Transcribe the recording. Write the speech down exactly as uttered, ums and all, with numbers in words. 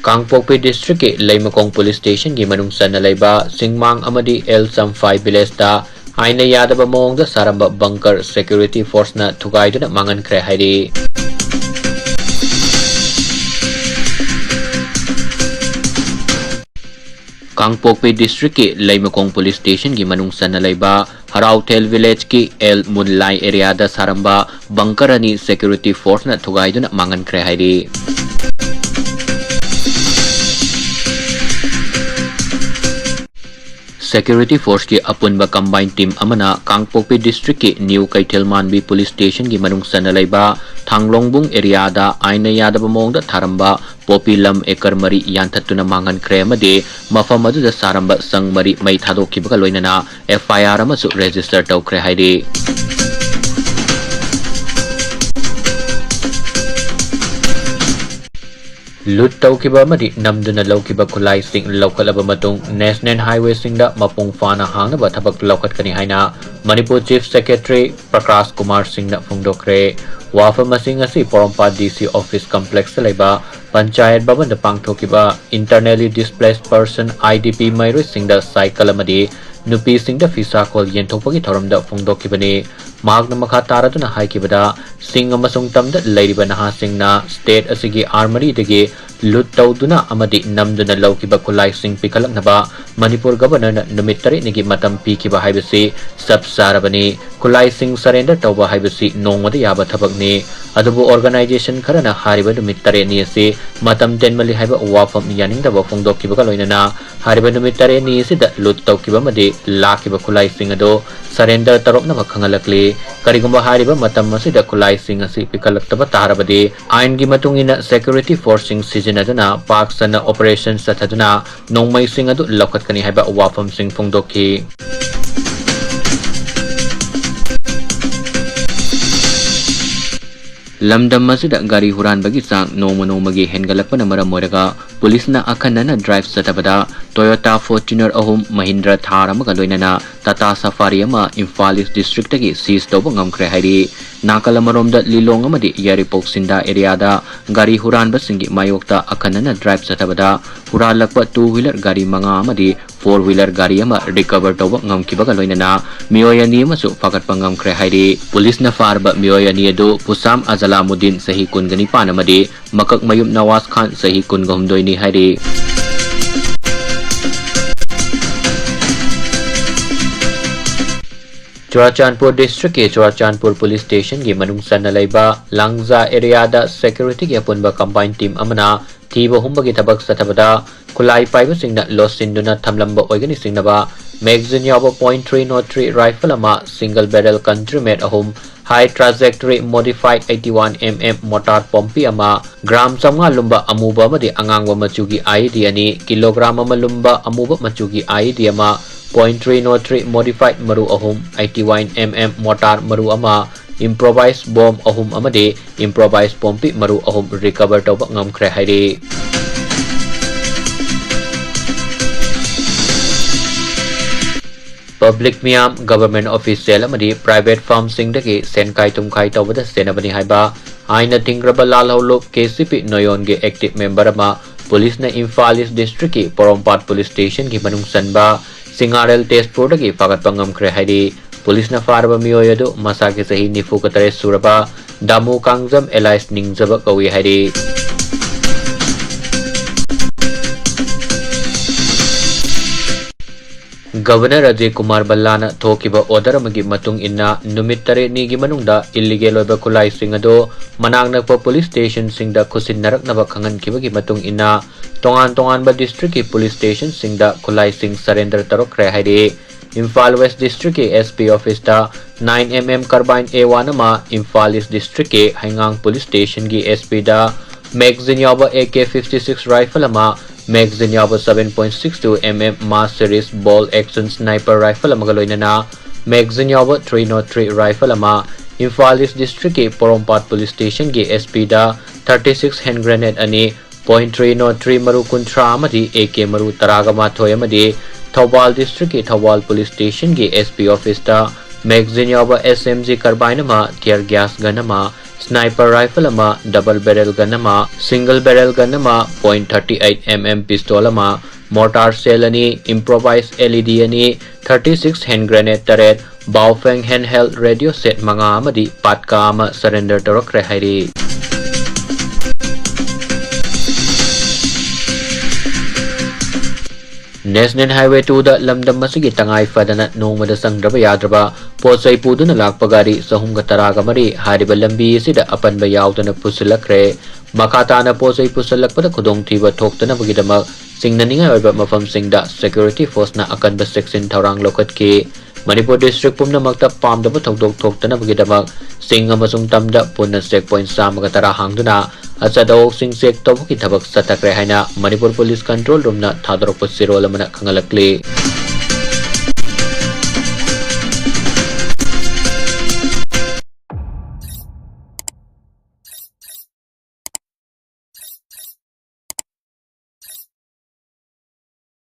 ꯀꯥꯡꯄꯣꯛꯄꯤ district ꯀꯤ ꯂꯩꯃꯈꯣꯡ police station ꯒꯤ ꯃꯅꯨꯡ ꯆꯟꯅ ꯂꯩꯕ ꯆꯤꯡꯃꯥꯡ ꯑꯃꯗꯤ ꯑꯦꯜ ꯆꯝꯐꯥꯏ village ꯇ ꯑꯥꯏꯟꯅ ꯌꯥꯗꯕ ꯃꯑꯣꯡꯗ ꯁꯥꯔꯝꯕ bunker security force ꯅ ꯊꯨꯒꯥꯏꯗꯨꯅ ꯃꯥꯡꯍꯟꯈ꯭ꯔꯦ ꯍꯥꯏꯔꯤ꯫ ꯀꯥꯡꯄꯣꯛꯄꯤ district ꯀꯤ ꯂꯩꯃꯈꯣꯡ police station ꯒꯤ ꯃꯅꯨꯡ ꯆꯟꯅ ꯂꯩꯕ ꯍꯔꯥꯎꯊꯦꯜ village ꯀꯤ ꯑꯦꯜ ꯃꯨꯟꯂꯥꯏ area ꯗ ꯁꯥꯔꯝꯕ bunker ꯑꯅꯤ security force ꯅ ꯊꯨꯒꯥꯏꯗꯨꯅ ꯃꯥꯡꯍꯟꯈ꯭ꯔꯦ ꯍꯥꯏꯔꯤ꯫ Security force ꯀꯤ ꯑꯄꯨꯟꯕ combined team ꯑꯃꯅ ꯀꯥꯡꯄꯣꯛꯄꯤ district ꯀꯤ ꯅ꯭ꯌꯨ ꯀꯩꯊꯦꯜꯃꯥꯟꯕꯤ police station ꯒꯤ ꯃꯅꯨꯡ ꯆꯟꯅ ꯂꯩꯕ ꯊꯥꯡꯂꯣꯡꯕꯨꯡ area ꯗ ꯑꯥꯏꯟꯅ ꯌꯥꯗꯕ ꯃꯑꯣꯡꯗ ꯊꯥꯔꯝꯕ poppy ꯂꯝ acre ꯃꯔꯤ ꯌꯥꯟꯊꯠꯇꯨꯅ ꯃꯥꯡꯍꯟꯈ꯭ꯔꯦ ꯑꯃꯗꯤ ꯃꯐꯝ ꯑꯗꯨꯗ ꯁꯥꯔꯝꯕ ꯁꯪ ꯃꯔꯤ ꯃꯩ ꯊꯥꯗꯣꯛꯈꯤꯕꯒ ꯂꯣꯏꯅꯅ F I R ꯑꯃꯁꯨ register ꯇꯧꯈ꯭ꯔꯦ ꯍꯥꯏꯔꯤ꯫ Loot ꯇꯧꯈꯤꯕ ꯑꯃꯗꯤ ꯅꯝꯗꯨꯅ ꯂꯧꯈꯤꯕ ꯈꯨꯠꯂꯥꯏꯁꯤꯡ ꯂꯧꯈꯠꯂꯕ ꯃꯇꯨꯡ National Highway ꯁꯤꯡꯗ ꯃꯄꯨꯡ ꯐꯥꯅ ꯍꯥꯡꯅꯕ ꯊꯕꯛ ꯂꯧꯈꯠꯀꯅꯤ ꯍꯥꯏꯅ ꯃꯅꯤꯄꯨꯔ Chief Secretary ꯄ꯭ꯔꯀꯥꯁ ꯀꯨꯃꯥꯔ ꯁꯤꯡꯅ ꯐꯣꯡꯗꯣꯛꯈ꯭ꯔꯦ꯫ ꯋꯥꯐꯝ ꯑꯁꯤ ꯉꯁꯤ ꯄꯣꯔꯣꯝꯄꯥꯠ D C office complex ꯇ ꯂꯩꯕ ꯄꯟꯆꯥꯌꯠ ꯚꯕꯟꯗ ꯄꯥꯡꯊꯣꯛꯈꯤꯕ Internally Displaced Person, I D P, ꯃꯩꯔꯣꯏꯁꯤꯡꯗ ꯁꯥꯏꯀꯜ ꯑꯃꯗꯤ ꯅꯨꯄꯤꯁꯤꯡꯗ ꯐꯤꯁꯥꯀꯣꯜ ꯌꯦꯟꯊꯣꯛꯄꯒꯤ ꯊꯧꯔꯝꯗ ꯐꯣꯡꯗꯣꯛꯈꯤꯕꯅꯤ꯫ ꯃꯍꯥꯛꯅ ꯃꯈꯥ ꯇꯥꯔꯗꯨꯅ ꯍꯥꯏꯈꯤꯕꯗ, ꯆꯤꯡ ꯑꯃꯁꯨꯡ ꯇꯝꯗ ꯂꯩꯔꯤꯕ ꯅꯍꯥꯁꯤꯡꯅ state ꯑꯁꯤꯒꯤ armory ꯗꯒꯤ loot ꯇꯧꯗꯨꯅ ꯑꯃꯗꯤ ꯅꯝꯗꯨꯅ ꯂꯧꯈꯤꯕ ꯈꯨꯠꯂꯥꯏꯁꯤꯡ ꯄꯤꯈꯠꯂꯛꯅꯕ ꯃꯅꯤꯄꯨꯔ Governor ꯅ ꯅꯨꯃꯤꯠ ꯇꯔꯦꯠꯅꯤꯒꯤ ꯃꯇꯝ ꯄꯤꯈꯤꯕ ꯍꯥꯏꯕꯁꯤ ꯆꯞ ꯆꯥꯔꯕꯅꯤ꯫ ꯈꯨꯠꯂꯥꯏꯁꯤꯡ surrender ꯇꯧꯕ ꯍꯥꯏꯕꯁꯤ ꯅꯣꯡꯃꯗ ꯌꯥꯕ ꯊꯕꯛꯅꯤ꯫ ꯑꯗꯨꯕꯨ organisation ꯈꯔꯅ ꯍꯥꯏꯔꯤꯕ ꯅꯨꯃꯤꯠ ꯇꯔꯦꯠꯅꯤ ꯑꯁꯤ ꯃꯇꯝ ꯇꯦꯟꯃꯜꯂꯤ ꯍꯥꯏꯕ ꯋꯥꯐꯝ ꯌꯥꯅꯤꯡꯗꯕ ꯐꯣꯡꯗꯣꯛꯈꯤꯕꯒ ꯂꯣꯏꯅꯅ ꯍꯥꯏꯔꯤꯕ ꯅꯨꯃꯤꯠ ꯇꯔꯦꯠꯅꯤ ꯑꯁꯤꯗ loot ꯇꯧꯈꯤꯕ ꯑꯃꯗꯤ ꯂꯥꯛꯈꯤꯕ ꯈꯨꯠꯂꯥꯏꯁꯤꯡ ꯑꯗꯨ surrender ꯇꯧꯔꯛꯅꯕ ꯈꯪꯍꯜꯂꯛꯂꯤ꯫ ꯀꯔꯤꯒꯨꯝꯕ ꯍꯥꯏꯔꯤꯕ ꯃꯇꯝ ꯑꯁꯤꯗ ꯈꯨꯠꯂꯥꯏꯁꯤꯡ ꯑꯁꯤ ꯄꯤꯈꯠꯂꯛꯇꯕ ꯇꯥꯔꯕꯗꯤ ꯑꯥꯏꯟꯒꯤ ꯃꯇꯨꯡ ꯏꯟꯅ security force ꯁꯤꯡ ꯁꯤꯖꯤꯟꯅꯗꯨꯅ ꯄꯥꯛ ꯁꯟꯅ operation ꯆꯠꯊꯗꯨꯅ ꯅꯣꯡꯃꯩꯁꯤꯡ ꯑꯗꯨ ꯂꯧꯈꯠꯀꯅꯤ ꯍꯥꯏꯕ ꯋꯥꯐꯝꯁꯤꯡ ꯐꯣꯡꯗꯣꯛꯈꯤ꯫ ꯂꯝꯗꯝ ꯑꯁꯤꯗ ꯒꯥꯔꯤ ꯍꯨꯔꯥꯟꯕꯒꯤ ꯆꯥꯡ ꯅꯣꯡꯃ ꯅꯣꯡꯃꯒꯤ ꯍꯦꯟꯒꯠꯂꯛꯄꯅ ꯃꯔꯝ ꯑꯣꯏꯔꯒ ꯄꯨꯂꯤꯁꯅ ꯑꯈꯟꯅꯅ ꯗ꯭ꯔꯥꯏꯚ ꯆꯠꯊꯕꯗ Toyota Fortuner ꯑꯍꯨꯝ, Mahindra Thar ꯑꯃꯒ ꯂꯣꯏꯅꯅ Tata Safari ꯑꯃ ꯏꯝꯐꯥꯜ ꯏꯁ ꯗꯤꯁꯇ꯭ꯔꯤꯛꯇꯒꯤ ꯁꯤꯖ ꯇꯧꯕ ꯉꯝꯈ꯭ꯔꯦ ꯍꯥꯏꯔꯤ꯫ ꯅꯥꯀꯜ ꯑꯃꯔꯣꯝꯗ ꯂꯤꯂꯣꯡ ꯑꯃꯗꯤ ꯌꯥꯏꯔꯤꯄꯣꯛ ꯁꯤꯟꯗꯥ ꯑꯦꯔꯤꯌꯥꯗ ꯒꯥꯔꯤ ꯍꯨꯔꯥꯟꯕꯁꯤꯡꯒꯤ ꯃꯥꯌꯣꯛꯇ ꯑꯈꯟꯅꯅ ꯗ꯭ꯔꯥꯏꯚ ꯆꯠꯊꯕꯗ ꯍꯨꯔꯥꯜꯂꯛꯄ two wheeler ꯒꯥꯔꯤ ꯃꯉꯥ ꯑꯃꯗꯤ four wheeler ꯒꯥꯔꯤ ꯑꯃ ꯔꯤꯀꯚꯔ ꯇꯧꯕ ꯉꯝꯈꯤꯕꯒ ꯂꯣꯏꯅꯅ ꯃꯤꯑꯣꯏ ꯑꯅꯤ ꯑꯃꯁꯨ ꯐꯥꯒꯠꯄ ꯉꯝꯈ꯭ꯔꯦ ꯍꯥꯏꯔꯤ꯫ ꯄꯨꯂꯤꯁꯅ ꯐꯥꯔꯕ ꯃꯤꯑꯣꯏ ꯑꯅꯤ ꯑꯗꯨ ꯄꯨꯁꯥꯝ ꯑꯖꯂꯥꯃꯨꯗꯤꯟ ꯆꯍꯤ ꯀꯨꯟꯒ ꯅꯤꯄꯥꯟ ꯑꯃꯗꯤ ꯃꯀꯛꯃꯌꯨꯝ ꯅꯋꯥꯖ ꯈꯥꯟ ꯆꯍꯤ ꯀꯨꯟꯒ ꯍꯨꯝꯗꯣꯏꯅꯤ ꯍꯥꯏꯔꯤ꯫ ꯆꯨꯔꯥꯆꯥꯟꯄꯨꯔ ꯗꯤꯁꯇ꯭ꯔꯤꯛꯀꯤ ꯆꯨꯔꯥꯆꯥꯟꯄꯨꯔ ꯄꯨꯂꯤꯁ ꯁ꯭ꯇꯦꯁꯟꯒꯤ ꯃꯅꯨꯡ ꯆꯟꯅ ꯂꯩꯕ ꯂꯥꯡꯖꯥ ꯑꯦꯔꯤꯌꯥꯗ ꯁꯦꯀ꯭ꯌꯨꯔꯤꯇꯤꯒꯤ ꯑꯄꯨꯟꯕ ꯀꯝꯕꯥꯏꯟ ꯇꯤꯝ ꯑꯃꯅ ꯊꯤꯕ ꯍꯨꯝꯕꯒꯤ ꯊꯕꯛ ꯆꯠꯊꯕꯗ ꯈꯨꯠꯂꯥꯏ ꯄꯥꯏꯕꯁꯤꯡꯅ ꯂꯣꯠꯁꯤꯟꯗꯨꯅ ꯊꯝꯂꯝꯕ ꯑꯣꯏꯒꯅꯤ ꯆꯤꯡꯅꯕ magazine ꯌꯥꯎꯕ point three not three rifle ꯑꯃ, single barrel country made ꯑꯍꯨꯝ, high trajectory modified eighty one M M mortar Pompey ꯑꯃ, gram ꯆꯥꯝꯃꯉꯥ ꯂꯨꯝꯕ ꯑꯃꯨꯕ ꯑꯃꯗꯤ ꯑꯉꯥꯡꯕ ꯃꯆꯨꯒꯤ I E D ꯑꯅꯤ, kilogram ꯑꯃ ꯂꯨꯝꯕ ꯑꯃꯨꯕ ꯃꯆꯨꯒꯤ I E D ꯑꯃ, point three not three modified ꯃꯔꯨ ꯑꯍꯨꯝ, eighty one M M mortar ꯃꯔꯨ ꯑꯃ, improvised bomb ꯑꯍꯨꯝ ꯑꯃꯗꯤ improvised ꯄꯣꯝꯄꯤ ꯃꯔꯨ ꯑꯍꯨꯝ recover ꯇꯧꯕ ꯉꯝꯈ꯭ꯔꯦ ꯍꯥꯏꯔꯤ꯫ Public ꯃꯤꯌꯥꯝ, government official ꯑꯃꯗꯤ private firmꯁꯤꯡꯗꯒꯤ ꯁꯦꯟꯈꯥꯏ ꯊꯨꯝꯈꯥꯏ ꯇꯧꯕꯗ ꯁꯦꯟꯅꯕꯅꯤ ꯍꯥꯏꯕ ꯑꯥꯏꯟꯅ ꯊꯤꯡꯈ꯭ꯔꯕ ꯂꯥꯜꯍꯧꯂꯨꯞ K C P ꯅꯣꯌꯣꯟꯒꯤ active member ꯑꯃ ꯄꯨꯂꯤꯁꯅ ꯏꯝꯐꯥꯜ ꯏꯁ ꯗꯤꯁꯇ꯭ꯔꯤꯛꯀꯤ ꯄꯣꯔꯣꯝꯄꯥꯠ ꯄꯨꯂꯤꯁ ꯁ꯭ꯇꯦꯁꯟꯒꯤ ꯃꯅꯨꯡ ꯆꯟꯕ ꯁꯤꯡꯉꯥꯔꯦꯜ ꯇꯦꯖꯄꯨꯔꯗꯒꯤ ꯐꯥꯒꯠꯄ ꯉꯝꯈ꯭ꯔꯦ ꯍꯥꯏꯔꯤ꯫ ꯄꯨꯂꯤꯁꯅ ꯐꯥꯔꯕ ꯃꯤꯑꯣꯏ ꯑꯗꯨ ꯃꯁꯥꯒꯤ ꯆꯍꯤ ꯅꯤꯐꯨꯒ ꯇꯔꯦꯠ ꯁꯨꯔꯕ ꯗꯥꯃꯨ ꯀꯥꯡꯖꯝ alias ꯅꯤꯡꯖꯕ ꯀꯧꯏ ꯍꯥꯏꯔꯤ꯫ Governor ꯑꯖꯌ ꯀꯨꯃꯥꯔ ꯚꯜꯂꯥꯅ ꯊꯣꯛꯈꯤꯕ order ꯑꯃꯒꯤ ꯃꯇꯨꯡ ꯏꯟꯅ ꯅꯨꯃꯤꯠ ꯇꯔꯦꯠꯅꯤꯒꯤ ꯃꯅꯨꯡꯗ illegal ꯑꯣꯏꯕ ꯈꯨꯠꯂꯥꯏꯁꯤꯡ ꯑꯗꯨ ꯃꯅꯥꯛ ꯅꯛꯄ ꯄꯨꯂꯤꯁ ꯁ꯭ꯇꯦꯁꯟꯁꯤꯡꯗ ꯈꯨꯠꯁꯤꯟꯅꯔꯛꯅꯕ ꯈꯪꯍꯟꯈꯤꯕꯒꯤ ꯃꯇꯨꯡ ꯏꯟꯅ ꯇꯣꯉꯥꯟ ꯇꯣꯉꯥꯟꯕ ꯗꯤꯁꯇ꯭ꯔꯤꯛꯀꯤ ꯄꯨꯂꯤꯁ ꯁ꯭ꯇꯦꯁꯟꯁꯤꯡꯗ ꯈꯨꯠꯂꯥꯏꯁꯤꯡ surrender ꯇꯧꯔꯛꯈ꯭ꯔꯦ ꯍꯥꯏꯔꯤ꯫ ꯏꯝꯐꯥꯜ ꯋꯦꯁ ꯗꯤꯁꯇ꯭ꯔꯤꯛꯀꯤ S P officeꯇ nine M M carbine A one ꯑꯃ, ꯏꯝꯐꯥꯜ ꯏꯁ ꯗꯤꯁꯇ꯭ꯔꯤꯛꯀꯤ ꯍꯩꯉꯥꯡ ꯄꯨꯂꯤꯁ ꯁ꯭ꯇꯦꯁꯟꯒꯤ S Pꯗ magazine ꯌꯥꯎꯕ A K fifty six rifle ꯑꯃ, magazine ꯌꯥꯎꯕ seven point six two M M mass series bolt action sniper rifle ꯑꯃꯒ ꯂꯣꯏꯅꯅ magazine ꯌꯥꯎꯕ three not three rifle ꯑꯃ, ꯏꯝꯐꯥꯜ ꯏꯁ ꯗꯤꯁꯇ꯭ꯔꯤꯛꯀꯤ ꯄꯣꯔꯣꯝꯄꯥꯠ ꯄꯨꯂꯤꯁ ꯁ꯭ꯇꯦꯁꯟꯒꯤ S Pꯗ thirty six hand grenade ꯑꯅꯤ, point three not three ꯃꯔꯨ ꯀꯨꯟꯊ꯭ꯔꯥ ꯑꯃꯗꯤ A K ꯃꯔꯨ ꯇꯔꯥꯒ ꯃꯥꯊꯣꯏ ꯑꯃꯗꯤ ꯊꯧꯕꯥꯜ district ꯀꯤ ꯊꯧꯕꯥꯜ police station ꯒꯤ S P office ꯇ magazine ꯌꯥꯎꯕ S M G carbine ꯑꯃ, tear gas gun ꯑꯃ, sniper rifle ꯑꯃ, double barrel gun ꯑꯃ, single barrel gun ꯑꯃ, point thirty eight M M pistol ꯑꯃ, mortar shell ꯑꯅꯤ, improvised L E D ꯑꯅꯤ, thirty six hand grenade ꯇꯔꯦꯠ, Baofeng handheld radio set ꯃꯉꯥ ꯑꯃꯗꯤ ꯄꯥꯠꯀꯥ ꯑꯃ surrender ꯇꯧꯔꯛꯈ꯭ꯔꯦ ꯍꯥꯏꯔꯤ꯫ National Highway two ꯗ ꯂꯝꯗꯝ ꯑꯁꯤꯒꯤ ꯇꯉꯥꯏ ꯐꯗꯅ ꯅꯣꯡꯃꯗ ꯆꯪꯗ꯭ꯔꯕ ꯌꯥꯗ꯭ꯔꯕ ꯄꯣꯠ ꯆꯩ ꯄꯨꯗꯨꯅ ꯂꯥꯛꯄ ꯒꯥꯔꯤ ꯆꯍꯨꯝꯒ ꯇꯔꯥꯒ ꯃꯔꯤ ꯍꯥꯏꯔꯤꯕ ꯂꯝꯕꯤ ꯑꯁꯤꯗ ꯑꯄꯟꯕ ꯌꯥꯎꯗꯅ ꯄꯨꯁꯤꯜꯂꯛꯈ꯭ꯔꯦ꯫ ꯃꯈꯥ ꯇꯥꯅ ꯄꯣꯠ ꯆꯩ ꯄꯨꯁꯤꯜꯂꯛꯄꯗ ꯈꯨꯗꯣꯡꯊꯤꯕ ꯊꯣꯛꯇꯅꯕꯒꯤꯗꯃꯛ ꯆꯤꯡꯅꯅꯤꯡꯉꯥꯏ ꯑꯣꯏꯕ ꯃꯐꯝꯁꯤꯡꯗ security force ꯅ ꯑꯀꯟꯕ ꯆꯦꯛꯁꯤꯟ ꯊꯧꯔꯥꯡ ꯂꯧꯈꯠꯈꯤ꯫ ꯃꯅꯤꯄꯨꯔ district ꯄꯨꯝꯅꯃꯛꯇ ꯄꯥꯝꯗꯕ ꯊꯧꯗꯣꯛ ꯊꯣꯛꯇꯅꯕꯒꯤꯗꯃꯛ ꯆꯤꯡ ꯑꯃꯁꯨꯡ ꯇꯝꯗ ꯄꯨꯟꯅ check point ꯆꯥꯝꯃꯒ ꯇꯔꯥ ꯍꯥꯡꯗꯨꯅ ꯑꯆꯠ ꯑꯋꯣꯛꯁꯤꯡ check ꯇꯧꯕꯒꯤ ꯊꯕꯛ ꯆꯠꯊꯈ꯭ꯔꯦ ꯍꯥꯏꯅ ꯃꯅꯤꯄꯨꯔ police control room ꯅ ꯊꯥꯗꯣꯔꯛꯄ ꯆꯦꯔꯣꯜ ꯑꯃꯅ ꯈꯪꯍꯜꯂꯛꯂꯤ꯫